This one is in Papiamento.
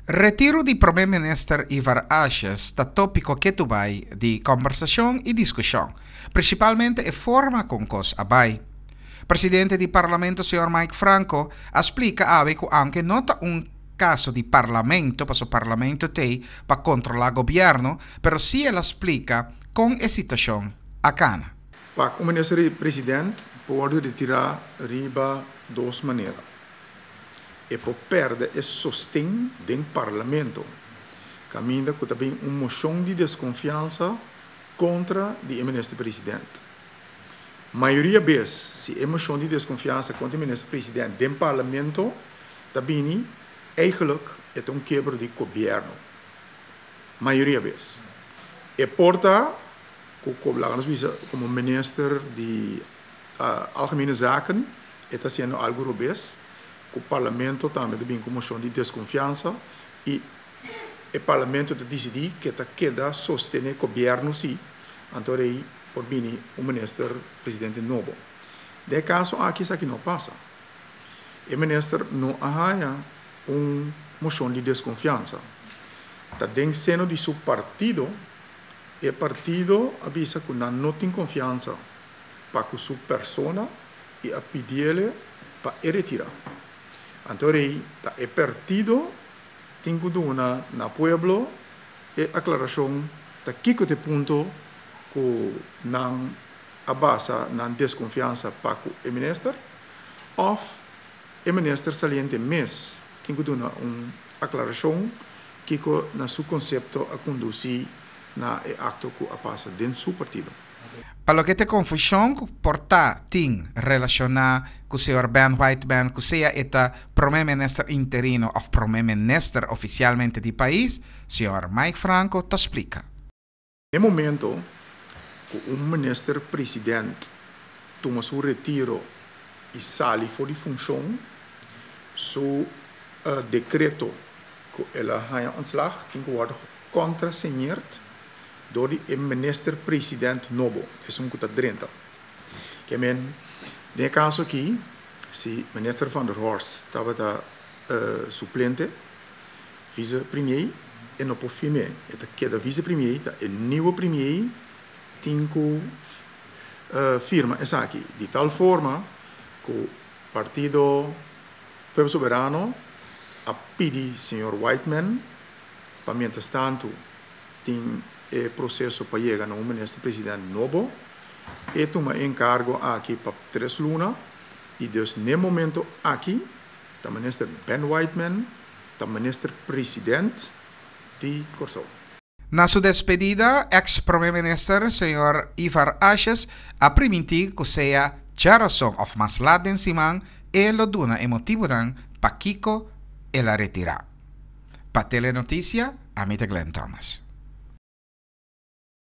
Retiro di Prome Minister Ivar Asjes ta topico ketu bay di combersacion y discusion, principalmente e forma con cos a bay. Presidente di Parlamento señor Mike Franco a splica awe cu aunke no ta un caso di Parlamento, paso Parlamento t'ey pa controla Gobierno, pero si el a splica con e situacion a cana. Pa un Minister di President por wordo retira riba dos manera. E por perde e sosten den Parlamento, caminda cu ta bin un mocion di desconfiansa contra di e Minister President. Mayoria bes si e mocion di desconfiansa contra e Minister President den Parlamento ta bini, eigenlijk e ta un kebro di Gobierno. Mayoria bes. E por ta cu cu laga nos bisa como Minister di Algemene Zaken e ta haciendo algo robes, cu Parlamento tambe ta bin cu mocion di desconfiansa y e Parlamento ta dicidi cu e ta keda sostene Gobierno si, anto rei por bini un Minister Presidente nobo. Den e caso aki esaki no pasa. E Minister no a haya un mocion di desconfiansa. Ta den seno di su partido, e partido a bisa cu nan no tin confiansa pa cu su persona y a pidiele pa e retira. Anto rey ta e pertido tin cu duna na pueblo e aclaracion ta kico ta e punto cu nan a basa nan desconfiansa pa cu e minister of e minister saliente mes tin cu duna un aclaracion kico na su concepto a conduci na e acto cu a pasa den su partido. Pa loke ta e confusion cu por ta tin relaciona cu señor Ben Whiteman cu sea e ta Prome Minister interino of Prome Minister oficialmente di pais, señor Mike Franco ta splica. E momento cu un Minister President tuma su retiro y sali for di funcion, su decreto cu el a haña ontslag tin cu wordo gecontrasigneerd door di e Minister President nobo, esun cu ta drenta. Ke men, den e caso aki, si Minister Van der Horst tabata suplente, Vice Premier, e no por firm'é. E ta keda Vice Premier, ta e nieuwe Premier tin cu firma esaki. Di tal forma cu Partido Pueblo Soberano a pidi señor Whiteman pa mientras tanto tin e proceso pa yega na un Minister President nobo, e tuma e encargo aki pa tres luna y dus n'e momento aki ta Minister Ben Whiteman ta Minister President di Kòrsou. Na su despedida, ex Prome Minister señor Ivar Asjes a primintí ku sea djarason òf mas lat den siman e lo duna e motibunan pakiko el a retirá. Pa Telenoticia, ami ta Glenn Thomas.